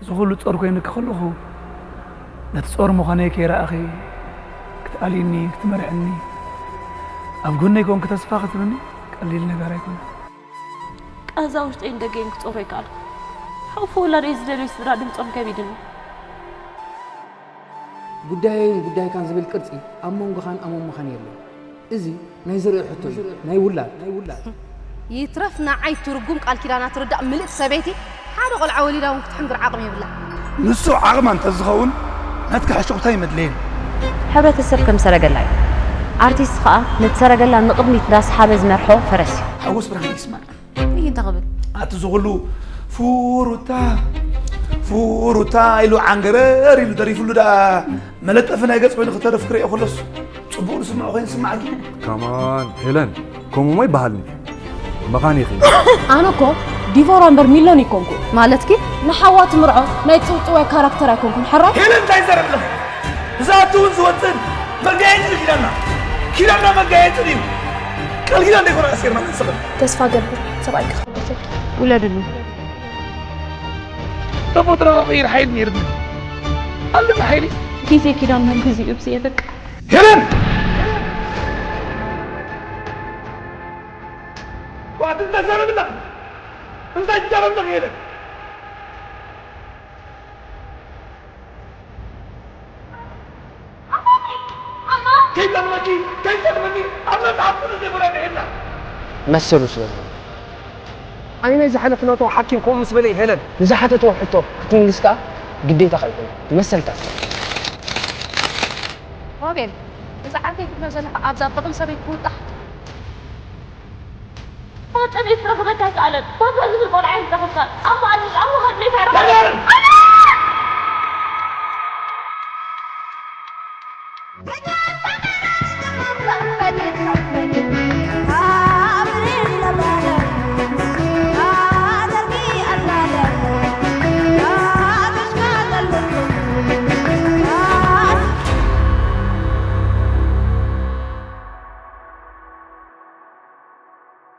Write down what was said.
እዚ ኩሉ ጾር ኮይኑኪ ከለኹ፣ ነቲ ጾር ምዃነይ ከይረኣኺ ክትኣልይኒ፣ ክትመርሕኒ፣ ኣብ ጎነይ ኮንኪ ተስፋ ክትህብኒ ቀሊል ነገር ኣይኮነን። ቃንዛ ውሽጠይን ደገይን ክጾሮ ኣይከኣልኩ። ሓውፊ ውላደይ ዝደልዩ ስድራ ድምጾም ከቢድኒ። ጉዳየይን ጉዳይካን ዝብል ቅርጺ ኣብ መንጎኻን ኣመሞኻን የለን። እዚ ናይ ዘርኢ ሕቶ እዩ፣ ናይ ውላድ። ይትረፍ ንዓይ እቲ ርጉም ቃል ኪዳና ትርዳእ ምልእቲ ሰበይቲ ሓደ ቆልዓ ወሊዳ እውን ክትሕንግር ዓቕሚ የብላን። ንሱ ዓቕማ እንተዝኸውን ናትኪ ሕሹኽታ ኣይመድለየን። ሕብረተሰብ ከም ሰረገላ እዩ። ኣርቲስት ኸኣ ነቲ ሰረገላ ንቕድሚት እንዳሰሓበ ዝመርሖ ፈረስ እዩ። ሓጎስ ብርሃን ይስማዕ። ይህ እንታይ ክብል? ኣቲ ዝኹሉ ፉሩታ ፉሩታ ኢሉ ዓንገረር ኢሉ ደሪፉሉ ደኣ መለጠፊ ናይ ገጽ ኮይኑ ክተርፍ ክርእዮ ከሎስ ጽቡቕ ዝስምዖ ኮይኑ ዝስምዓኪ። ከማን ሄለን ከምኡሞ ይበሃልኒ መኻኒኺ። ኣነ እኮ ዲቮራ እምበር ሚሎን ይኮንኩ። ማለትኪ ንሓዋ ትምርዖ ናይ ጽውጽዋይ ካራክተር ኣይኮንኩን ሕራይ። ሄለን እንታይ ዘረብ ኣለኺ? ብዝኣትውን ዝወፅእን መጋየፂ እዩ ኪዳንና። ኪዳንና መጋየፂ ድዩ? ቃል ኪዳን ደይኮነ ኣሲርና ንስኽን። ተስፋ ገብር ሰብኣይኪ ክሕግዘኪ። ውለድሉ። ተፈጥሮ ክቕይር ሓይሊ ነይርኒ ኣለኒ ሓይሊ። ግዜ ኪዳን መን ግዜኡ ብዘየበቃ። ሄለን! ዋት እንታይ ዘረብላ እንታይ ትዛረብ ኣለኺ ሄለን? ከይጠልመኪ ከይጠልመኒ ኣብ መጽሓፍ ቅዱስ ዘይኮነ ንሕና መሰሉ ስለ ዝኾነ። ኣይ ናይ ዝሓለፍናቶ ሓኪም ከምኡ ምስ በለ ሄለን ንዝሓተትዎ ሕቶ ክትምልስ ከኣ ግዴታኻ ይኹን መሰልታት። ሮቤል፣ እዛ ዓርከይ ክትብሎ ዘለኻ ኣብዛ ብቕል ሰበይቲ ክውጣሕ ፋጠን ኤርትራ ክበካ ኣይከኣለን። ባባ ዝብል ቆልዓ እዩ ዝጠፈካ። ኣሞ ኣልምሽ፣ ኣሞ ሃድነይ ታረኻ።